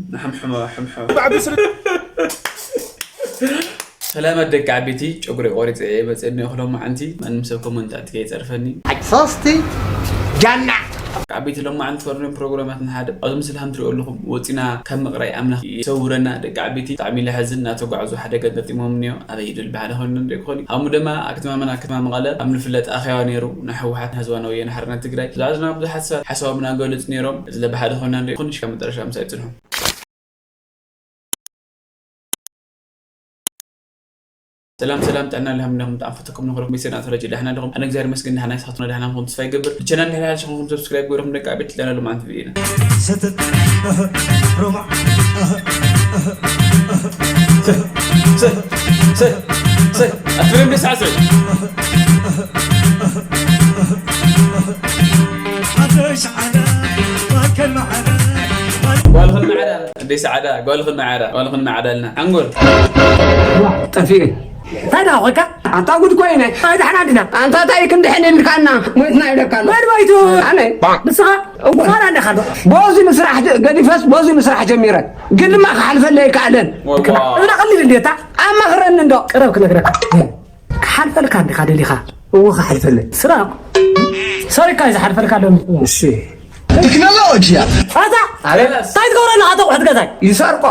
ንሕምሕሞ ሕምሕሞ። ሰላማት ደቂ ዓበይቲ፣ ጨጉሪ ቆሪፀ እየ መፅእ እኒኦ ክሎም መዓንቲ፣ ማንም ሰብ ኮመንት ኣትከ ይፀርፈኒ። ሶስቲ ጃና ደቂ ዓበይቲ ሎም መዓንቲ ፈርዶም ፕሮግራማት ንሓደ ኣብዚ ምስሊ ከም ትሪኦ ኣለኹም ወፂና ካብ ምቕራይ ኣምላኽ ይሰውረና። ደቂ ዓበይቲ ብጣዕሚ ለሐዝን እናተጓዕዙ ሓደጋ ገጢሞም እኒኦ ኣበይ ይድል ብሓደ ኮይኑ ንሪኦ ክኾን እዩ። ሃሙ ደማ ኣብ ከተማ መን ኣብ ከተማ መቐለ ኣብ ንፍለጥ ኣኼባ ነይሩ ናይ ህወሓት ህዝባን ወያነ ሓርነት ትግራይ ዝዛዝና ብዙሓት ሰባት ሓሳቦም እናገለፁ ነይሮም። እዚ ለብሓደ ኮይና ንሪኦ ኩንሽ ካብ መጠረሻ ምሳይ ፅንሑ። ሰላም ሰላም ጥዕና ለሃምናኹም ተኣፈተኩም ንኽረኩም ቤተሰብ ናተረጅ ዳሕና ኣለኹም ኣነ እግዚኣብሔር መስገን ዳሕና ይስኻትኩና ዳሕና ምኹም ተስፋ ይገብር ብቸና እንድሕር ሓልሽኹም ሰብስክራይብ ገይርኩም ደቂ ኣቤት ለና ሎም ኣንቲ ቪዲዮና ሰተት ሮማ ኣትብለም ደሳዕሰ ኣደሽ ዓዳ ማከል ማዓዳ ጓልኽን ማዕዳ እንደ ሰዓዳ ጓልኽን ማዓዳ ጓልኽን ማዓዳ ኣልና ሓንጎል ጠፊኤ እንታይ ዳ ኮይካ ኣንታ ጉድ ኮይነ ኣይዳሕና ድና ኣንታ ታይ ክንድሕን ኢልካና ሞይትና ይብለካ ኣሎ መድባይቱ ኣነ ንስኻ ጓል ኣለካ ዶ በዚ ምስራሕ ገዲፈስ በዚ ምስራሕ ጀሚረ ግን ድማ ክሓልፈለ ይከኣለን እብላ ቀሊል እንዴታ ኣማኽረኒ እንዶ ቅረብ ክነግረካ ክሓልፈልካ እንዲኻ ደሊኻ እዎ ክሓልፈለይ ስራቕ ሰሪካ እዩ ዝሓልፈልካ ሎሚ እሺ ቴክኖሎጂያ ኣታ እንታይ ትገብረና ኣተቑሕት ገዛይ ይሰርቆ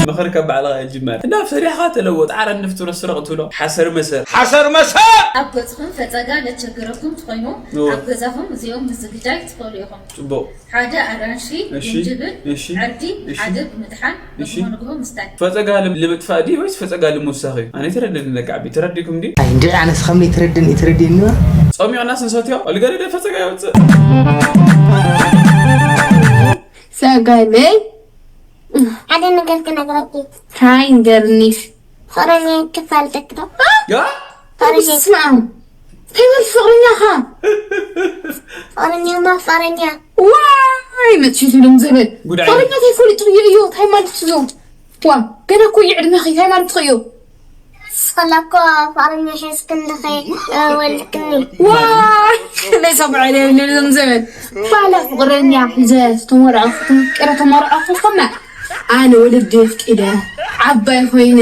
ምኽር ካብ ባዕልኻ ይጅመር እና ሰሪሕኻ ተለወጥ ዓረ ንፍትሮ ስረቕ ትብሎ ሓሰር መሰር ሓሰር መሰር ኣብ ገፅኹም ፈፀጋ ለቸግረኩም ትኾይኑ ኣብ ገዛኹም እዚኦም ምዝግጃይ ትኽእሉ ኢኹም። ፅቡቕ ሓደ ኣራንሺ፣ እሺ፣ ጅንጅብል፣ እሺ፣ ዕርዲ፣ እሺ፣ ዓገብ ምድሓን፣ እሺ። ንግሆ ንግሆ ምስታይ። ፈፀጋ ል- ልምጥፋእ ድዩ ወይስ ፈፀጋ ልምውሳኽ እዩ? ኣነ ኣይተረደኒ ደቂ ዓቢ ተረዲኩም ድዩ? ኣይ እንድዒ ኣነስ ከም ዘይትረድን ይትረድየኒ ዋ ፆሚቕናስ ንሰትዮ ልገደደ ፈፀጋ የውፅእ ሰጋለይ ሓደ ነገር ክነግረኪ ታይ ንገርኒስ ፍቕረኛ ክፋልጠኪ ዶ ያ ስማም እንታይ በል ፍቕረኛኻ ፍቕረኛማ ፍቕረኛ ዋይ መፅዩ ትብሎም ዘበን ጉዳይ ፍቕረኛ እንታይ ፈሊጡ እዮ እዮ እንታይ ማለት እዩ ዋ ገና እኮ እዩ ዕድመኺ እንታይ ማለት እዩ ስኸላ እኮ ፍቕረኛ ሒዝክልኺ ወልድክኒ ዋይ ለይሰምዖ ለብልሎም ዘበን ባላ ፍቕረኛ ሒዘ ዝተመርዐኹ ተመቂረ ተመርዐኹ ከማ ኣነ ወለዲ ኣፍቂደ ዓባይ ኮይነ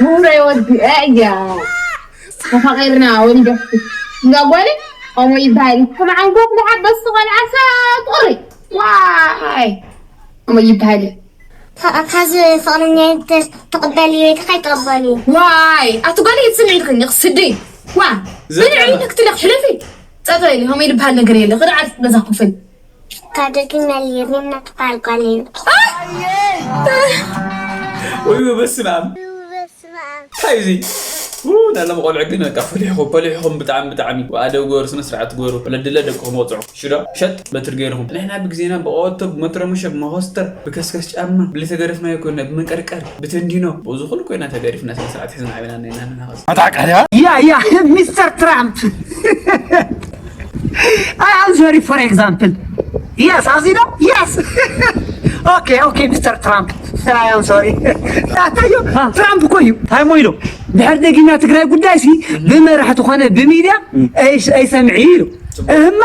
ምሁረይ ወዲአ እያ ተፋቒርና ወሊደ እንዳ ጓለይ ከምኡ ይበሃል እዩ ከም ዓንጎት ንሓበስ ቆልዓሰ ቁሪ ዋይ ከምኡ ይበሃል እዩ ካብዚ ፍቕረኛ ተቐበልዮ ኢልካ ይተቐበልዮ ዋይ ኣቲ ጓለይ ትስምዒ ትኽኒ ክስደይ ዋ ብልዕሊ ክትለኽ ሕለፊ ጸጥረሊ ከምኡ ዝበሃል ነገር የለ ክዲ ዓርፍ ገዛ ኮፈል ካደግኛል የሪና ትበሃል ጓል እዩ ወይ በስመ ኣብ እንታይ እዚ ናሎም ቆልዑ ግን በቃ ፈሊሕኹም ፈሊሕኹም ብጣዕሚ ብጣዕሚ ኣደብ ገበሩ ስነ ስርዓት ገበሩ ወለድለ ደቅኹም ወፅዑ ሽዶ ሸጥ በትር ገይርኹም ንሕና ብግዜና ብቐወቶ ብመትረሙሸ ብመኾስተር ብከስከስ ጫማ ብለተገረፍናዮ ኮይና ብመቀርቀር ብተንዲኖ ብዚ ኩሉ ኮይና ተገሪፍና ስነ ስርዓት ሒዝና ዓቢና ነና ንናኸስ ኣታቃያ Yeah, yeah, Mister Trump. I am sorry, for example. Yes, as you know, yes. okay, okay, Mister Trump. I am sorry. ታዩ ትራምፕ እኮ እዩ ታይሞ ኢሉ ድሕር ደጊና ትግራይ ጉዳይ ሲ ብመራሕቲ ኮነ ብሚድያ ኣይሰምዒ ኢሉ እህማ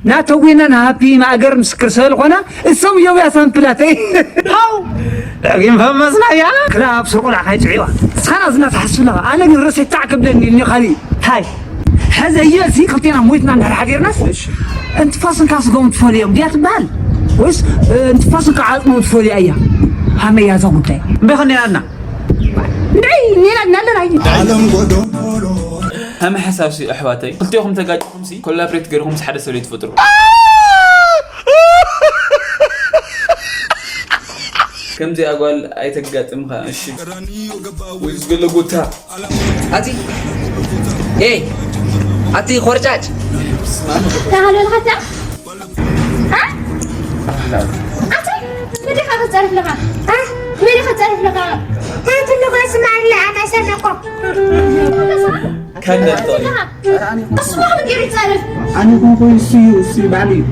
ናተዊና ንሃብቲ ማእገር ምስክር ስለዝኾና እሶም እዮም ያሳምፕላተይ ሃው ግን ፈመስና ያ ክላብ ስርቁላ ካይፅዕዋ እስኻና ዝና ትሓስብ ኣለኻ ኣነ ግን ርእሰይ ታዕ ክብለኒ እኒ ካሊእ ታይ ሕዘ እየ እዚ ክልቴና ሞይትና እንድሕር ሓዲርናስ እንትፋስን ካብ ስጋውን ትፈልዮም ድያ ትበሃል ወይስ እንትፋስን ካብ ዓፅሞም ትፈልያ እያ ሃመያ እዛ ጉዳይ እምበይ ከኔናና እንድዒ ኔና እናለና እዩ ዓለም ጎዶ ሃመ ሓሳብ ሲ ኣሕዋተይ ክልቴኹም ተጋጭኹም ሲ ኮላብሬት ገይርኹም ምስ ሓደ ሰብ ትፈጥሩ ከምዚኣ ጓል ኣይተጋጥምኻ እሺ ወይ ዝገለጉታ ኣቲ ኤይ ኣቲ ኾርጫጭ ተሃለልካ ኣቲ መዲኻ ክትፀርፍ ለኻ መዲኻ ክትፀርፍ ለኻ ትልጎ ስማዕላ ኣናሰነቆ ከነልቶ እዩ እሱ ማ ገይሩ ይፀርፍ ኣነ ኮንኮ እሱ እዩ እሱ እዩ ባዕሉ እዩ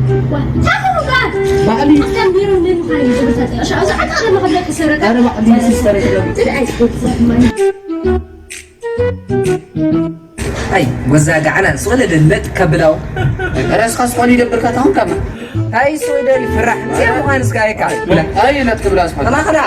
ታኸሉ ጋር ባዕሉ እዩ ኣካል ቢሮ ምን ፋይ ዝብርታት እሺ እዚ ዓጣ ለመኸለቅ ሰረታ ኣረ ባዕሉ እዩ ሲስተር ይለብ ኣይ ወዛጋዕና ስቕለ ደንበጥ ከብላው ረስካ ስኾን ይደብርካ ታሁን ካማ ኣይ ስወደል ፍራሕ እዚኣ ምዃን እስካ ኣይካ ኣይ ለት ክብላ ስኾን ተማኽራ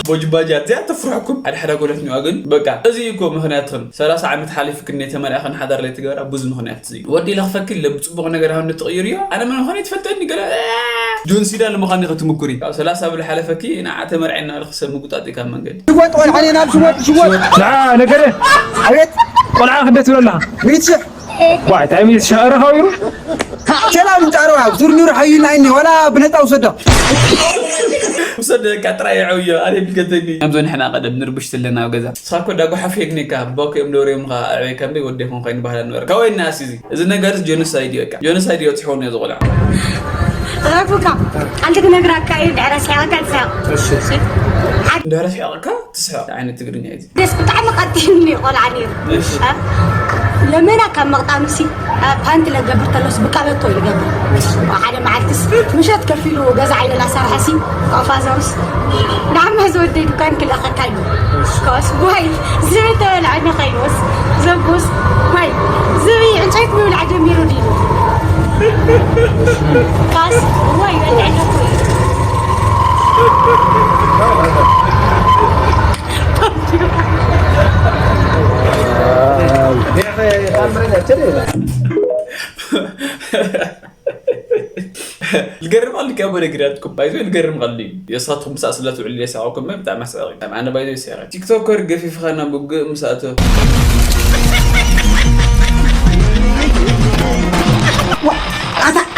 ቦጅባጃ እዚኣ ተፍርሐኩም ሓደ ሓደ ጎለት ኒዋ ግን በቃ እዚ እኮ ምክንያትም ሰላሳ ዓመት ሓሊፍክን ተመርዕኽን ሓዳር ለይትገብራ ብዙ ምክንያት እዚ ወዲ ለኽፈኪ ለብፅቡቕ ነገር ሃው ንትቕይርዮ ኣነ መን ምዃን ትፈልጠኒ ገለ ጆን ሲዳ ንምዃን ኢኸ ትምኩሪ ካብ ሰላሳ ብልሓለፈኪ ንዓ ተመርዒና ኢልኺ ሰብ ምጉጣጥ እዩ ካብ መንገዲ ሽወጥ ቆልዓ እኔ ናብ ሽወጥ ሽወጥ ንዓ ነገረ ኣቤት ቆልዓ ክደ ትብለላ ሚእቲ ሽሕ ዋይ እንታይ ሚእቲ ሽሕ ኧረ ኻቢሩ ሸላ ምጫሮ ኣብ ዙር ኑር ሓዩና እኒ ዋላ ብነፃ ውሰዶ ውሰደካ ጥራይ የዐውዮ ኣነ ይምልከተኒ ከምዞ ንሕና ቀደም ንርብሽ ትለና ኣብ ገዛ ንስኻ እኮ ዳጉሓፍ የግኔካ ባኮ እዮም ደውርዮም ኻ ኣዕበይ ከምበይ ወደኹም ኸይኑ ባህላ ንበር ካወይ እናስ እዚ እዚ ነገር ጀኖሳይድ እዩ በቃ ጀኖሳይድ እዩ በፂሕዎም ነዚ ቆልዓ ረፉካ ሓንቲ ክነግራካ እዩ ድሕረ ስሒቕካ ትስሕቕ ድሕረ ስሒቕካ ትስሕቕ ዓይነት ትግርኛ እዩ ደስ ብጣዕሚ ቀጢን ቆልዓ ነይሩ ለመና ካብ መቕጣኑ ሲ ፓንቲ ለገብር ተሎስ ብቃበቶ ይገብር ሓደ መዓልትስ ምሸት ከፊሉ ገዛ ዓይነ ላሰርሐ ሲ ፋዘርስ ዳዕማ ዝወደይ ዱካን ክለኸካ እዩ ከስ ዋይ ዝብተበላ ንኸይወስ ዘጉስ ዋይ ዝብኢ ዕንጨይቲ ምብላዕ ጀሚሩ ድዩ ካስ ዋይ በልዕለኩ ልገርም ቀልዲ ካብ ወደ ግዳትኩም ባይዞ ልገርም ቀልዲ እዩ የሳትኩም ምሳእ ስለ ትውዕል የሳቀኩም ብጣዕሚ ኣስቀቂ ኣነ ባይዞ ይሰራ ቲክቶከር ገፊፍኻና ብግእ ምስ ኣቶ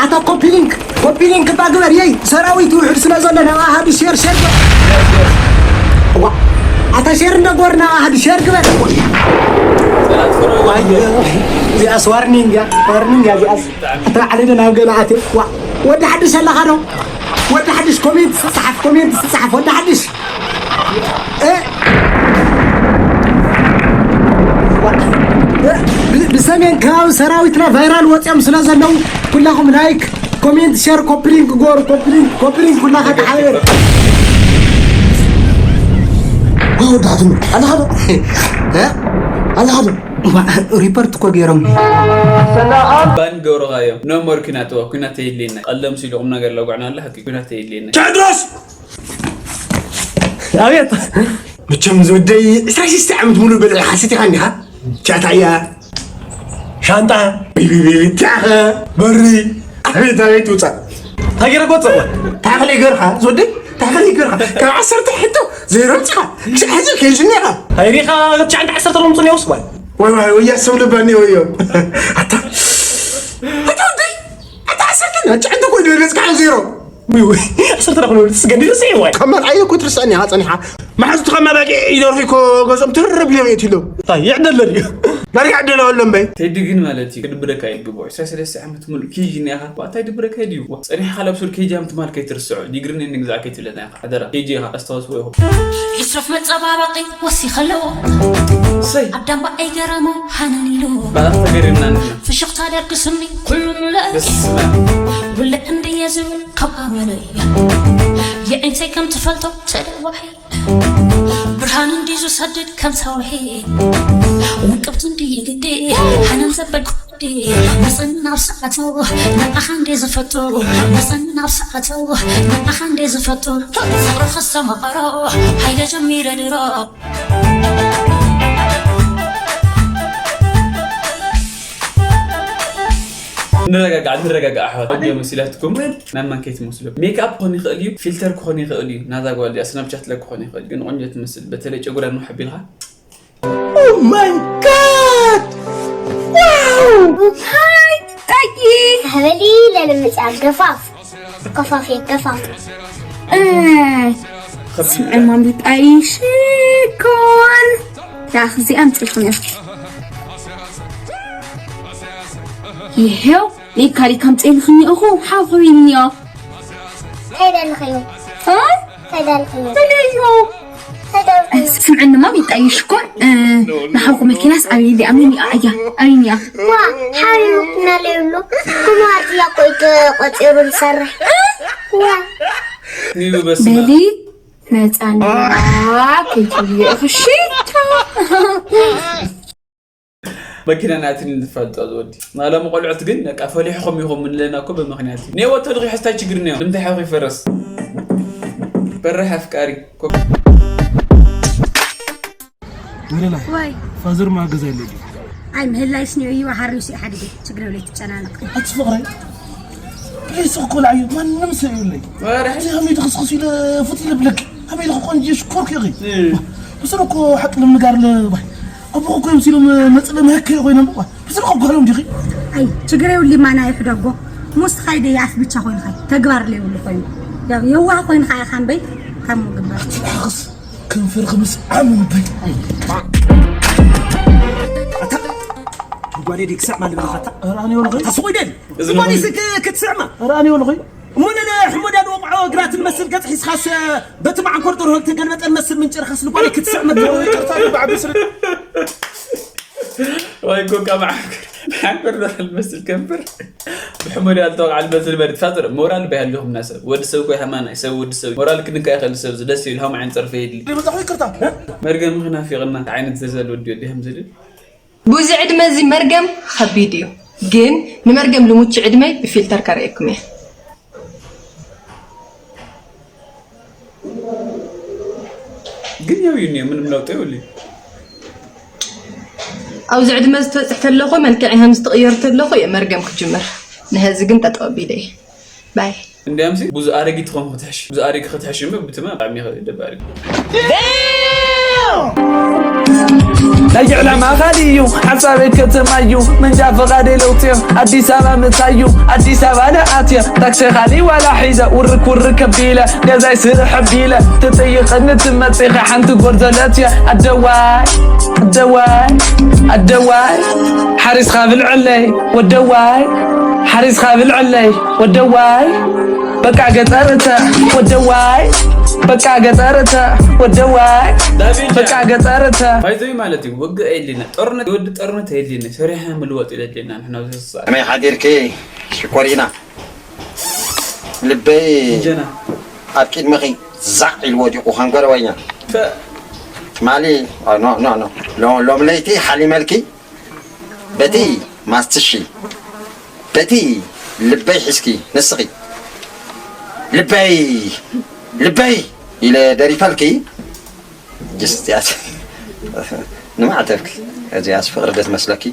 ኣታ ኮፒ ሊንክ ኮፒ ሊንክ እባ ግበር የይ ሰራዊት ውሕድ ስለ ዘሎ ናብ ኣሃዱ ሼር ሼር ግበር ዋ ኣታ ሼር እንደጎር ናብ ኣሃዱ ሼር ግበር እዚኣስ ዋርኒንግ እያ ዋርኒንግ እያ እዚኣስ ኣታ ዓለደ ናብ ገለ ኣትየ ዋ ወዲ ሓድሽ ኣለኻ ዶ ወዲ ሓድሽ ኮሜንት ስትፅሓፍ ኮሜንት ስትፅሓፍ ወዲ ሓድሽ ብሰሜን ከባቢ ሰራዊትና ቫይራል ወፂኦም ስለ ዘለዉ ኩላኹም ላይክ ኮሜንት ሸር ኮፕሊንክ ጎር ኮፕሊንክ ኮፕሊንክ ኩላኻ ተሓበሩ ወዳቱ ኣለኻዶ ኣለኻዶ ሪፖርት እኮ ገይሮም ባን ገብረኻዮም ኖሞር ኩናት ዋ ኩናት የድልየና ቀለም ሲሉ ቁም ነገር ለጓዕና ኣለ ኩናት የድልየና ቴድሮስ ኣቤት መቸም ዝወደይ ዕስራ ሽዱሽተ ዓመት ሙሉእ በልዒ ሓሲት ኢኻ እንዲኻ ቻታ እያ ሻንጣ ቢቢቢቢትያኸ በሪ ኣቤት ኣቤት ውፃእ ሃገረ ጎፀ ታኸለ ገርኻ ዝወደይ ታኸለ ገርኻ ካብ ዓሰርተ ሕቶ ዜሮ ምፅኻ ክሳዕ ሕዚ ከይዝኒ ኢኻ ሃይሪኻ ትሽዓን ዓሰርተ ሎምፅን የውስባል ወይ ወይ ወያ ሰብ ልባኒ ወዮ ኣታ ኣታ ወደይ ኣታ ዓሰርተ ናጫ እንተ ኮይኑ መፅካ ዜሮ ዓሰርተ ደኹሉ ስገዲዶ ስዒ ዋይ ካብ መርዓዮ እኮ ትርስዐኒ ኢኻ ጸኒሓ መሓዙትኻ መባጊዕ ይደርሑ እኮ ገዝኦም ትርር ብሎም የትሎም ይዕደለ ድዩ ዳርጋ ዕደለ ኣሎ እምበይ ቴዲ ግን ማለት እዩ ክድብረካ ይግብኦ ዕስራ ሰለስተ ዓመት ሙሉእ ኬጂ ኒኻ እንታይ ድብረካ ድዩ ጸኒሕካ ለብሱል ኬጂ ኣምትማል ከይትርስዖ ዲግሪ ንግዛዕ ከይትብለና ኢኻ ሓደራ ኬጂ ኢኻ ኣስታውስዎ ኢኹም ይስረፍ መጸባበቂ ወሲኸለዎ ሰይ ኣዳምባ ኣይገረሞ ሃነን ኢሉ ባላስ ተገሪምና ንሕና ፍሽኽታ ደርግስኒ ኩሉም ለእስ ውልዕ እንድየ ዝብል ካብ ኣመለይ የዒንተይ ከም ትፈልጦ ተደዋሒ ብርሃን እንዲ ዝሰድድ ከም ሰውሒ ውቅብቲ እንዲ የግዲ ሓነን ዘበል ኩዲ መፀና ኣብ ሰዓቱ ንዓኻ እንዲ ዝፈቱ መፀና ኣብ ሰዓቱ ንዓኻ እንዲ ዝፈቱ ፍቅሪ ከስተማቐሮ ሓይለ ጀሚረ ድሮ ንረጋጋዕ ንረጋጋዕ ኣሕዋት ኣጆ መሲላትኩም ናብ መን ከይትመስሉ ሜክኣፕ ክኾን ይኽእል እዩ ፊልተር ክኾን ይኽእል እዩ ናዛ ጓል እዚኣ ስናፕቻት ለ ክኾን ይኽእል ግን ቆንጆ ትመስል በተለይ ጨጉራ ንውሕ ኣቢልካ Oh my god! Wow! Hi! ጠይቂ! ኣህበሊ ለልምፅኣ ገፋፍ ገፋፍ ገፋፍ ስምዒ ማሚጣይ ሽኮር ዳኽ እዚኣ ኣምፅልኩም እያ ይሄው ሊካሊ ከምፅልክኒ እኹ ሓኹ ኢልኒዮ እንታይ ደልኽዮ እንታይ ደልኽዮ ስምዕኒ ማም ይጣይሽ እኮ ንሓውኩ መኪናስ ኣበይ ዲኣ መን ይኣ እያ ኣበይን እያ ዋ ሓቢቡ ናለ ይብሎ ኩማርትያ ቆይጡ ቆፂሩ ዝሰርሕ ዋ በሊ ነፃና ከይትብልዮ ኢኺ ሽታ መኪና ናትን ዝፈልጦ ዝወዲ ናሎም ቆልዑት ግን በቃ ፈሊሕኹም ኢኹም እንለና እኮ ብምኽንያት እዩ። ኔወ ተድኺ ሕስታይ ችግር እኒኦ ንምንታይ ሓኺ ፈረስ በረሕ ኣፍቃሪ ኮ- ወደ ላይ ወይ ፋዘር ማገዝ ያለ አይ ምህላይስ ነው ይዋ ሀሪስ ሐድገ ችግር ላይ ትጨናነቅ አትፍቅረኝ ፕሊስ እኮ ላዩ ማንም ሰው የለኝ ወረ እዚ ከመይ ትኽስኽስ ኢለ ፍት ኢለ ብለክ ከመይ ኢለ ቆንጆ ሽኮር ክኺ ብስሩ እኮ ሓቂ ንምጋር ለባይ ኣቦ እኮ እዮም ሲሎም መፅለ መህከ ኮይኖም እኳ ብስሩ እኮ ጓሎም ዲኺ አይ ችግር ይውል ማና ይሕደጎ ሙስ ኻይደ ያፍ ብቻ ኮይንካ ተግባር ለይውል ኮይኑ ያው የዋህ ኮይንካ ኢኻ እምበይ ካብ ምግባር ትሓኽስ ከንፈርኺ ምስ ዓምምበይ ጓዴ ዲክሳዕ ማለት ብልኻታ ኧረ ኣነ ይወልኺ ታስቑ ይደል እዚ ጓዴ ነው። ስክ ክትስዕማ ኧረ ኣነ ይወልኺ እሞ ነለ ሕሞዳ ንወቕዖ እግራት ንመስል ገጽ ሒዝኻስ በቲ መዓንኮር ደርሆ ልተገልበጠ ንመስል ምንጭርኻስ ንጓዴ ክትስዕመ ይቅርታ ብዓቢ ስለ ወይ ኮካ መዓንኮር መዓንኮር ዶ ልመስል ከንፈር ብሕሙድ ያልተወቅዓ ልመስል በሪ ትፋጥር ሞራል ባይሃልኹም ናሰብ ወዲ ሰብ ኮይ ሃማና ሰብ ወዲ ሰብ ሞራል ክንካ ይኸል ሰብ ደስ ይብል ሃም ዓይን ጸርፈ የድሊ ይቅርታ መርገም ክናፊቕና ዓይነት ዘዘል ወዲ ወዲ ሃም ዝብል ብዙ ዕድመ እዚ መርገም ከቢድ እዩ ግን ንመርገም ልሙቹ ዕድመይ ብፊልተር ከርእየኩም እየ ግን ያው እዩ ምንም ለውጥ ይውል ኣብዚ ዕድመ እዚ ትበፅሕ ተለኹ መልክዕ ከም ዝትቕየር ተለኹ እየ መርገም ክጅምር ንህዚ ግን ጠጠው ኣቢለ እየ ባይ እንዲያም ሲ ብዙ ኣረጊት ትኾን ክትሕሽ ብዙ ኣረጊ ክትሕሽ እምበር ብትማ ብጣዕሚ ይኸ- ደባሪ ናይ ዕላማ ኻሊ እዩ ሓሳበይ ከተማ እዩ መንጃ ፈቓደይ ለውጥዮ ኣዲስ ኣበባ ምታዩ ኣዲስ ኣበባ ለኣትዮ ታክሲ ኻሊ ዋላ ሒዘ ውርክ ውርክ ከቢለ ገዛይ ስርሕ ቢለ ትጥይቕኒ ትመፂኻ ሓንቲ ጎርዘለት እየ ኣደዋይ ኣደዋይ ኣደዋይ ሓሪስኻ ብልዐለይ ወደዋይ ሓሪስኻ ብልዐለይ ወደዋይ በቃ ገጠር እተ ወደዋይ በቃ ገጠር እተ ወደዋይ በቃ ገጠር እተ ባይዘዊ ማለት እዩ ውግእ የድልና ጦርነት የወዲ ጦርነት የድልና ሰሪሕና ምልወጥ የድልና ንሕና ዝስሳዕ ከመይ ሓዲርኪ ሽኮሪና ልበይ ጀና ኣብ ቅድሚኺ ዛዕ ኢሉ ወዲቑ ከም ገረበኛ ትማሊ ኖ ኖ ኖ ሎ- ሎም ለይቲ ሓሊመልኪ በቲ ማስትሺ በቲ ልበይ ሒዝኪ ንስኺ ልበይ ልበይ ኢለ ደሪፈልኪ ጅስትያት ንማዕተብኪ እዚያስ ፍቕሪ ዶ ትመስለኪ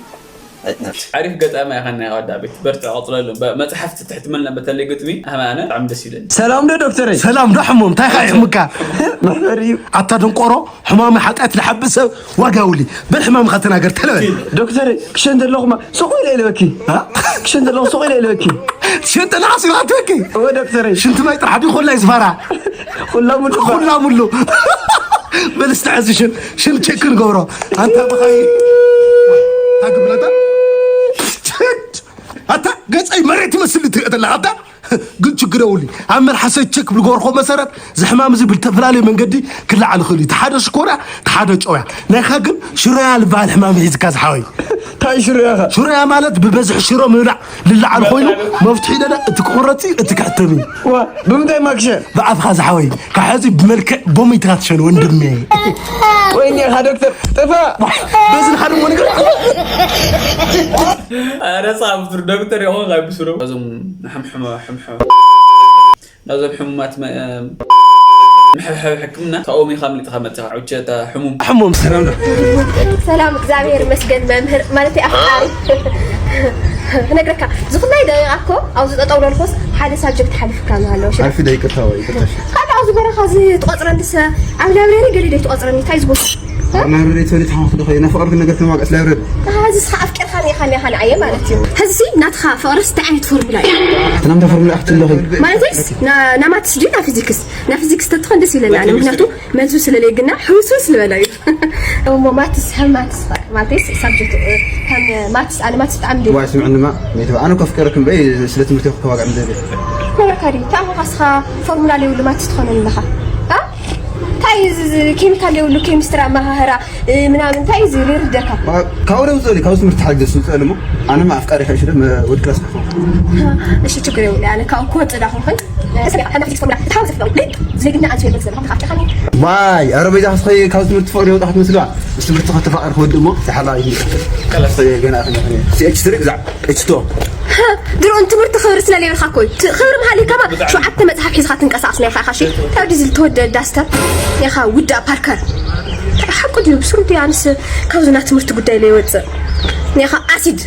ዓሪፍ ገጣሚ ኢኻ ናይ ወዳ ቤት በርትዕ ቀፅለሉ መፅሓፍ ትሕትመልና በተለይ ግጥሚ ኣማነ ብጣዕሚ ደስ ይለኒ ሰላም ዶ ዶክተረይ ሰላም ዶ ሕሞም እንታይ ካ ይሕምካ መሕፈሪ እዩ ኣታ ደንቆሮ ሕማሚ ሓጢኣት ዝሓብእ ሰብ ዋጋ ውሊ በል ሕማምካ ተናገር ተለበል ዶክተረይ ክሸን ዘለኹማ ሱቕ ኢለ ኢለበኪ ክሸን ዘለኹ ሱቕ ኢለ ኢለበኪ ትሸንጠና ዓሲርካ ትበኪ እወ ዶክተረይ ሽንቲ ማይ ጥራሕ ድዩ ኮላይ ዝፈራ ኩላ ሙሉ ኩላ ሙሉ በል እስቲ ሕዚ ሽን ሽን ቼክ ንገብሮ ኣንታ ብኻይ ታግብለታ ኣታ ገፀይ መሬት ይመስል ትሪኦ ተላ ኣታ ግን ችግር የውሊ ኣብ መልሓሰ ቸክ ብዝገበርኮ መሰረት ዝሕማም እዚ ብዝተፈላለየ መንገዲ ክለዓል ይኽእል እዩ ሓደ ሽኮርያ ሓደ ጨውያ ናይካ ግን ሽሮያ ዝበሃል ሕማም ሒዝካ ዝሓወይ ታይ ሽሮያ ኢኻ ሽሮያ ማለት ብበዝሒ ሽሮ ምብላዕ ልለዓል ኮይኑ መፍትሒ ደለ እቲ ክቁረፅ እዩ እቲ ክሕተም እዩ ዋ ብምንታይ ማክሸ ብኣፍካ ዝሓወይ ካብ ሕዚ ብመልክዕ ቦሚትካ ትሸን ወንድሜ ወይኔ ኢኻ ዶክተር ጥፋ በዚ ንሓደ እሞ ነገር ኧረ ጻብቱር ዶክተር ይኾን ካብ ብስሩ እዞም ንሕምሕመ ሕምሕመ ናዞም ሕሙማት መ- ምሕብሐብ ሕክምና ካብኦም ኢኻ ኣምሊጥኻ መፅኻ ዑቸታ ሕሙም ሕሙም ሰላም እግዚኣብሔር ይመስገን መምህር ማለት ኣፍቃሪ ክነግረካ ዝኹላይ ደቂቃ እኮ ኣብዚ ጠጠው ለልኮስ ሓደ ሳብጀክት ሓሊፍካ ኣለዎ ሽረ ሓልፊ ደ ይቅርታ ወይ ይቅርታ እሺ ካልእ ኣብዚ በረኻ እዚ ትቆፅረኒ ሰ ኣብ ላይብረሪ ገሊ ደ ትቆፅረኒ እንታይ ዝቦታ ላይብረሪ ተወሊድ ሓሙስ ዶ ኮይና ፍቅር ግን ነገር ተማቀስ ላይብረሪ እዚ ስኻ ኣፍቂርካ ኒኻ ኒኻ ንዓየ ማለት እዩ ሕዚ ናትኻ ፍቅርስ እንታይ ዓይነት ፎርሙላ እዩ ትናምታ ፎርሙላ ኣክትለኺ ማለትስ ናማትስ ድዩ ና ፊዚክስ ና ፊዚክስ ተትኾን ደስ ይለና ኣነ ምክንያቱ መልሱ ስለለይ ግና ሕውስውስ ዝበለ እዩ እሞ ማትስ ከም ማትስ ማለትስ ሳብጀክት ከም ማትስ ኣነ ማትስ ብጣዕሚ ደስ ዋይ ስምዕንማ ሜትባ ኣነ ኮ ፍቅርክም በይ ስለ ትምህርቲ ኮ ከዋጋ ምደብ ኮረካዲ ታሞ ካስኻ ፎርሙላ ለይብሉ ማትስ ትኾነኒ ኣለኻ እንታይ ኬሚካል ለይብሉ ኬሚስትሪ ኣመሃህራ ምናምን እንታይ እዚ ዘይርደካ ካብኡ ደው ዝፅእሉ ካብዚ ትምህርቲ ሓግዘ ስውፅእሉ ሞ ኣነማ ኣፍቃሪ ከይሽ ደ ወዲ ክላስ እሺ ችግር የብሉ ኣነ ካብኡ ክወፅእ ዳ ኮንኩን ሰሚራ፣ ሓንቲ ፊዚክስ ፎርሙላ፣ እቲ ሓወሰ ፍቕሪ፣ ልክ ዜግና ኣንቺ የብልክ ዝብል፣ ሓንቲ ሓፍቲ ኻኒ። ማይ፣ ኧረ በይዛ ክትኸይ ካብ ትምህርቲ ፍቕሪ ይወጣ ክትመስልዋ። ምስ ትምህርቲ ከተፋቕር ክወድእ እሞ፣ እቲ ሓላ እዩ። ቀለስ ገና ክንደኽኒ። ሲ ኤች ስሪ ግዛዕ፣ ኤች ቱ። ድሮ ንትምህርቲ ክብሪ ስለ ዘይብልካ እኮ እዩ። ት-፣ ክብሪ ምሃልካ ባ ብጣዕሚ። ሸውዓተ መጽሓፍ ሒዝካ ትንቀሳቐስ ናይ ኢኻ፣ እሺ? ካብ ዲዚ ዝተወደደ ዳስተር፣ ናይ ኢኻ ውዳ ፓርከር። ሓቁ ድዩ? ብስሩ ድዩ? ኣንስ ካብዚ ናይ ትምህርቲ ጉዳይ ለይወጽእ። ናይ ኢኻ ኣሲድ።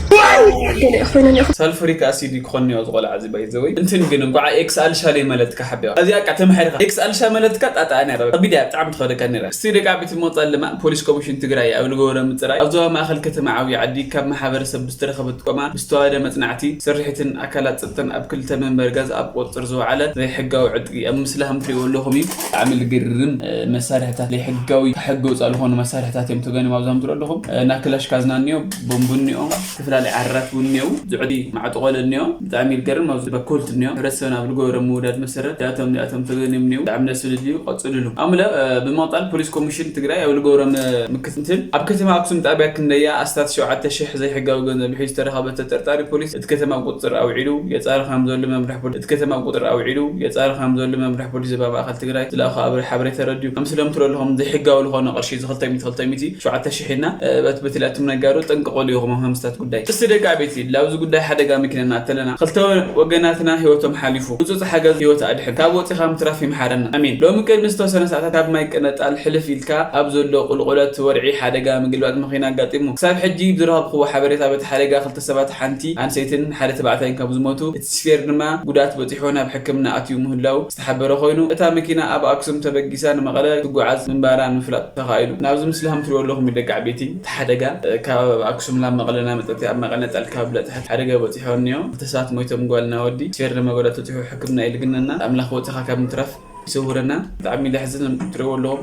ገለ ኮይነ፣ ናይ ኢኻ ሰልፍሪክ ኣሲድ ክኾን እኒኦ፣ እዚ ቆልዓ እዚ፣ ባይ ዘ ወይ። እንትን ግን እንኳዕ ኤክስ ኣልሻ ለይ መለትካ ሓቢዋ። እዚኣ ቃ ተማሒርካ። ኤክስ ኣልሻ መለትካ ጣጣ ነይራ። ከቢድ እያ፣ ብጣዕሚ ትኸብደካ ነይራ። እስቲ ደቂ ዓበይቲ፣ እሞ ጸልማ፣ ፖሊስ ኮሚሽን ትግራይ ኣብ ልገብረ ምጽራይ፣ ኣብ ዞባ ማእከል ከተማ ዓብዩ ዓዲ ካብ ማሕበረሰብ ብዝተረኸበ ጥቆማ ብዝተዋህደ መጽናዕቲ፣ ስርሒትን ኣካላት ጸጥታን ኣብ ክልተ መንበር ጋዝ ኣብ ቁጽጽር ዝወዓለ ዘይሕጋዊ ዕጥቂ ኣብ ምስላ ከም ትሪእዎ ኣለኹም እዩ። ብጣዕሚ ልግርም፣ እ፣ መሳርሕታት ዘይሕጋዊ፣ ካብ ሕጊ ወጻኢ ዝኾኑ መሳርሕታት እዮም ተገንዮም ኣብዞም ትሪእዎ ኣለኹም። እ፣ ናይ ክላሽ ካዝና እኒኦ፣ ቦምብ እኒኦ፣ ዝተፈላለዩ ዓራት እውን እኒኦ፣ ዝዕዲ ማዕጥቖለ እኒኦ። ብጣዕሚ ይገርም። ኣብዚ በኮልት እኒኦ፣ ሕብረተሰብና ኣብ ልገብሮ ምውዳድ መሰረት እዚኣቶም እዚኣቶም ተገንዮም እኒኦ። ብጣዕሚ ደስ ዝብል እዩ፣ ቀፅልሉ። ኣሙለ፣ እ፣ ብምቕፃል ፖሊስ ኮሚሽን ትግራይ ኣብ ልገብሮ ም-፣ ምክትንትን ኣብ ከተማ ኣክሱም ጣብያ ክንደያ ኣስታት ሸውዓተ ሽሕ ዘይሕጋዊ ገንዘብ ሒዙ ዝተረኸበ ተጠርጣሪ ፖሊስ እቲ ከተማ ቁፅፅር ኣውዒሉ የፃሪ ከም ዘሎ መምርሒ ፖሊስ፣ እቲ ከተማ ቁፅፅር ኣውዒሉ የፃሪ ከም ዘሎ መምርሒ ፖሊስ ዞባ ማእከል ትግራይ ዝለኣኾ ኣብ ሓበሬታ ተረዲኡ። ኣምስሎም ትረለኹም ዘይሕጋዊ ዝኾነ ቅርሺ እዚ ክልተ ሚእቲ፣ ክልተ ሚእቲ ሸውዓተ ሽሕ ኢልና፣ እ፣ በት-፣ በትላትም ነጋዶ ጠንቅቆሉ ኢኹም ኣብ ሃምስታት ጉዳይ። እስቲ ደቂ ዓበይቲ፣ ላብዚ ጉዳይ ሓደጋ መኪና እናእተለና፣ ክልተ ወገናትና ህይወቶም ሓሊፉ፣ ህጹጽ ሓገዝ ህይወት ኣድሕን፣ ካብ ወጺኻ ምትራፍ ይምሓረና። ኣሜን። ሎሚ ቅድሚ ዝተወሰነ ሰዓታት ካብ ማይ ቀነጣል ሕልፍ ኢልካ ኣብ ዘሎ ቁልቁለት ወርዒ ሓደጋ ምግልባጥ መኪና ኣጋጢሙ። ክሳብ ሕጂ ብዝረኸብክዎ ሓበሬታ በቲ ሓደጋ ክልተ ሰባት ሓንቲ ኣንሰይትን ሓደ ተባዕታይን ከም ዝሞቱ፣ እቲ ስፌር ድማ ጉድኣት በጺሑ ናብ ሕክምና ኣትዩ ምህላው ዝተሓበረ ኮይኑ፣ እታ መኪና ኣብ ኣክሱም ተበጊሳ ንመቐለ ትጓዓዝ ምንባራ ንምፍላጥ ተኻኢሉ። ናብዚ ምስሊ ከም ትሪእዎ ኣለኹም ደቂ ዓበይቲ፣ እቲ ሓደጋ፣ እ፣ ካብ ኣክሱም ናብ መቐለ እናመጸት ኣብ መቐለ ጠልካ ብለጥሐት ሓደጋ በጺሑ እኒኦ። ክልተ ሰባት ሞይቶም፣ ጓልና ወዲ ስፌር ድማ ጉድኣት በጺሑ ሕክምና እዩ ልግነና። ኣምላኽ ወጺኻ ካብ ምትራፍ ይሰውረና። ብጣዕሚ ለሕዝን ትሪእዎ ኣለኹም።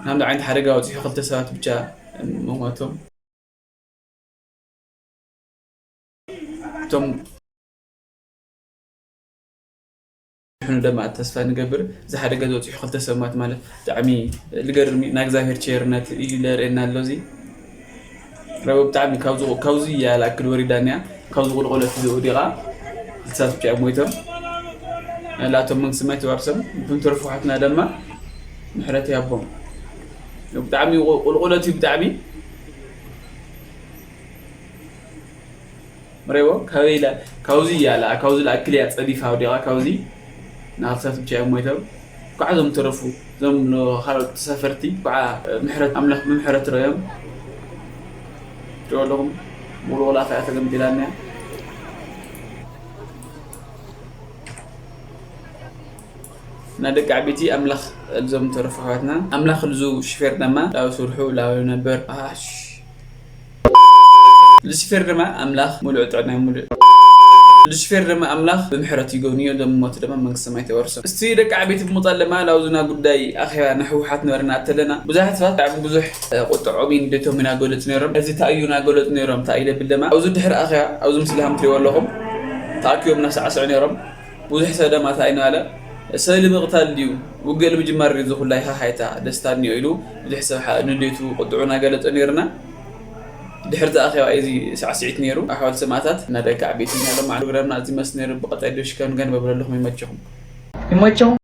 ናብዚ ዓይነት ሓደጋ በጺሑ ክልተ ሰባት ብቻ ምሞቶም። እቶም ሕኑ ደማ ተስፋ ንገብር። እዚ ሓደጋ ዝበፅሑ ክልተ ሰማት ማለት ብጣዕሚ ልገርም እዩ። ናይ እግዚኣብሔር ቸርነት እዩ ለርእየና ኣሎ። እዚ ረቡ ብጣዕሚ ካብዚ፣ ካብዚ እያ ላክል ወሪዳ እኒያ። ካብዚ ቁልቁለት እዚ ወዲቓ ክልተ ሰባት ብቻ እዮም ሞይቶም። ላቶም መንግስቲ ሰማይ ተዋርሶም። እቶም ተረፉ ሓትና ደማ ምሕረት ይሃቦም። ብጣዕሚ ቁ-፣ ቁልቁለት እዩ ብጣዕሚ። መሬዎ ካበይ ኢላ፣ ካብዚ እያ ላ፣ ካብዚ ላኣክል እያ ጸዲፋ ወዲቓ፣ ካብዚ ንኣልሳት ብቻ እዮም ሞይቶም። ኳዕ እዞም ተረፉ፣ እዞም ካልኦት ተሳፈርቲ፣ ኳዓ ምሕረት፣ ኣምላኽ ብምሕረት ረዮም። ትሪኦ ኣለኹም፣ ቁልቁላ ከኣ ተገምጢላ እኒኣ። እና ደቂ ዓበይቲ ኣምላኽ እዞም ተረፉ ኣሕዋትና፣ ኣምላኽ ልዙ ሽፌር ደማ ላው ስርሑ ላው ነበር። ኣሽ ሉሲፌር ድማ ኣምላኽ ሙሉእ ጥዕና ሙሉእ ሉሲፌር ድማ ኣምላኽ ብምሕረት ይጎብንዮ፣ እዞም ሞት ድማ መንግስቲ ሰማይ ተወርሶም። እስቲ ደቂ ዓበይቲ ብምቕጻል ድማ ላውዝና ጉዳይ ኣኼባ ንሕወሓት ነበርና እተለና ብዙሓት ሰባት ብጣዕሚ ብዙሕ ቁጥዖም ንዴቶም ኢና ገለጹ ነይሮም። እዚ እንታይ እዩ እናገለጹ ነይሮም እንታይ ኢለ ብል ድማ ኣብዚ ድሕሪ ኣኼባ ኣብዚ ምስሊ ከም ትሪእዎ ኣለኹም ተኣኪቦም እናሳዕስዑ ነይሮም። ብዙሕ ሰብ ደማ እንታይ እናበለ፣ ስእሊ ምቕታል ድዩ? ውግእ ንምጅማር ድዩ እዚ ኩላይ ሃሃይታ ደስታ እኒኦ ኢሉ ብዙሕ ሰብ ሓ-፣ ንዴቱ ቁጥዑ እናገለጸ ነይርና። ድሕሪ እቲ ኣኼባ እዩ እዚ ሳዕስዒት ነይሩ። ኣሕዋት ሰማእታት እና ደቂ ዓበይቲ ኢና ሎማዓንቲ ፕሮግራምና እዚ መስል ነይሩ። ብቐጻይ ዶ ሽከም ገንበብለኹም ይመቸኹም። ይመቸኹም።